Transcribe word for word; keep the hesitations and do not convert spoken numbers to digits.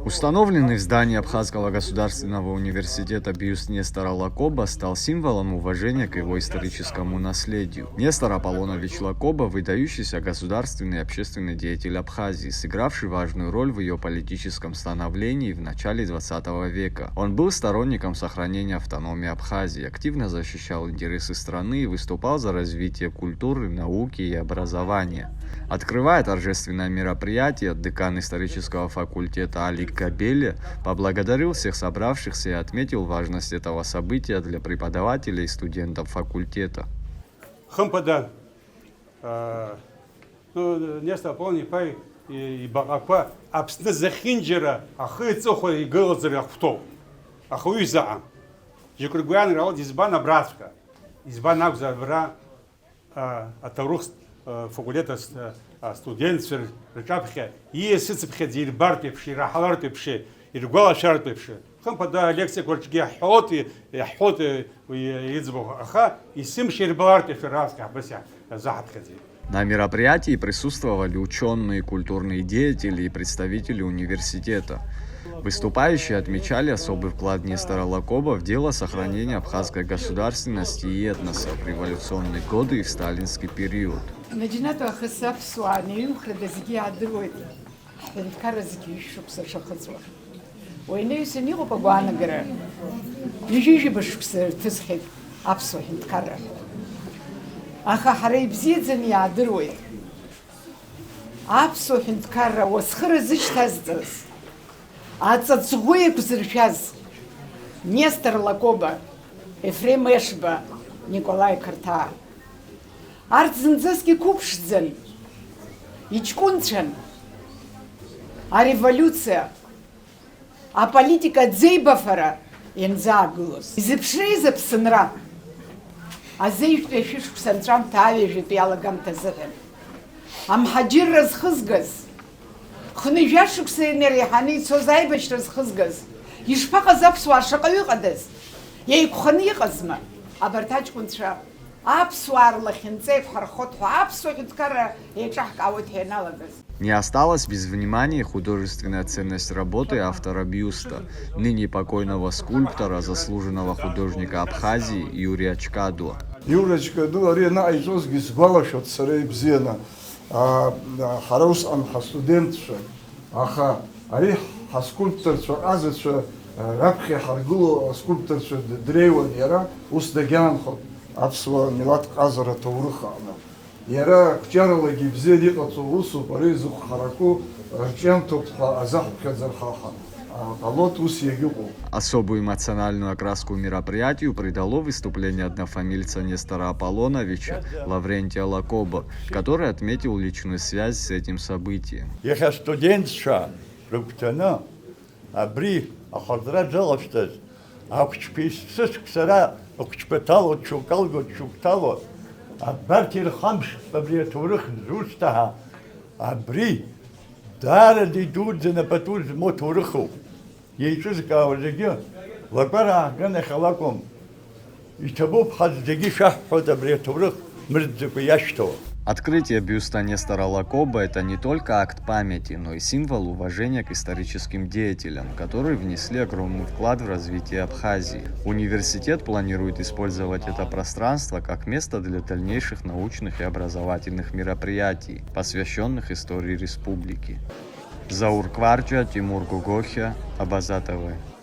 Установленный в здании Абхазского государственного университета бюст Нестора Лакоба стал символом уважения к его историческому наследию. Нестор Аполлонович Лакоба — выдающийся государственный и общественный деятель Абхазии, сыгравший важную роль в ее политическом становлении в начале двадцатого века. Он был сторонником сохранения автономии Абхазии, активно защищал интересы страны и выступал за развитие культуры, науки и образования. Открывая торжественное мероприятие, декан исторического факультета Алик Габелия поблагодарил всех собравшихся и отметил важность этого события для преподавателей и студентов факультета. Хымԥада, аа, ну, Нестор Аполлон-иԥа и-, ибаҟақәа Аԥсны зехьынџьара ахи аҵыхәеи игылазар ахәҭоуп. Аха уи заҟа. Џьоук ргәы иаанагар ҟалоит, избан абраҵәҟьа? Избан акәзар абра а, аҭоурых, а, факультет ас-, а, астудентцәа рҿаԥхьа ииасыцыԥхьаӡа ирбартә еиԥш, ираҳалартә еиԥш, иргәалашәартә еиԥш. Хымԥада алекциақәа рҿгьы иаҳҳәалоит, и-, иаҳҳәоит, и-, уи иӡбахә, аха есымша ирбалартә еиԥш, раԥхьа абас иаҳ-, иазаҳаԥхьаӡеит. На мероприятии присутствовали учёные, культурные деятели и представители университета. Выступающие отмечали особый вклад Нестора Лакоба в дело сохранения абхазской государственности и этноса в революционные годы и в сталинский период. Наџьнатә аахыс аԥсуаа неиҩымхрада зегьы иаадыруеит, ҳҳәынҭқарра зегьы ҩышә шықәса шахыҵуа. Уи анаҩсан иҟоуп агәаанагара, ҩажәижәаба шықәса ирҭысхьеит аԥсуа ҳәынҭқарра. Аха ҳара ибзиаӡаны иаадыруеит, аԥсуа ҳәынҭқарра уасхыра зышьҭазҵаз, аҵаҵӷәы еиқәзыршәаз Нестор Лакоба, Ефрем Ешба, Николаи Қарҭаа. Арҭ зынӡаск иқәыԥшӡан, иҷкәынцәан. Ареволиуциа, аполитика аӡеибафара ианӡаагылоз. Изыԥшреиз Аԥсынра? Азеижәтәи ашәышықәса анҵәамҭа аҩажәатәи алагамҭа азыҳәан. Амҳаџьырра зхызгаз, хынҩажәа шықәса инареиҳаны ицоз аибашьра зхызгаз, ишԥаҟаз аԥсуаа шаҟаҩы ыҟадаз? Еиқәханы иҟазма? Абарҭ аҷкәынцәа аԥсуаа рлахьынҵа иқәҳархот ҳәа аԥсуа ҳәынҭқарра еиҿаҳкаауеит ҳәа ианалагаз. Не осталась без внимания художественная ценность работы автора бюста, ныне покойного скульптора, заслуженного художника Абхазии Юрия Чкадуа. Иура Чкадуа ари анаҟаиҵозгьы сгәалашәоит сара ибзианы. А, а, ҳара усҟан ҳастудентцәа, аха ари ҳаскульпторцәа ҟазацәа, а, раԥхьа иҳаргыло аскульпторцәа д-, дреиуан иара, ус дагьаанхоит аԥсуа милаҭ ҟазара аҭоурых аҟны. Иара ақәҿиаралагьы ибзианы иҟаҵоу усуп, ари зыхә ҳараку рҿиамҭоуп ҳәа азаҳԥхьаӡар ҳа-, ҳа-, ҟалоит, ус иагьыҟоуп. Особую эмоциональную окраску мероприятию придало выступление однофамильца Нестора Аполлоновича, Лаврентия Лакоба, который отметил личную связь с этим событием. Иахьа астудентцәа рыгәҭаны абри ахырҵра зыҟашәҵаз, ақәҿқәа есышықәса ара ахәыҷқәа ҭало, ҽук алго, ҽук ҭало, абарҭ ирхамԥшӡеит абри аҭоурых зусҭа ҳәа. Абри даараӡа идуӡӡаны пату змоу ҭоурыхуп. Еиҿызкаауа зегьы лакәараа ҳганахьала акәым, иҭабуп ҳазегьы ишаҳҳәоз абри аҭоурых мырӡыкәа иашәҭо. Открытие бюста Нестора Лакоба — это не только акт памяти, но и символ уважения к историческим деятелям, которые внесли огромный вклад в развитие Абхазии. Университет планирует использовать это пространство как место для дальнейших научных и образовательных мероприятий, посвящённых истории республики. Заур Кварча, Тимур Гогохя, Абаза ТВ.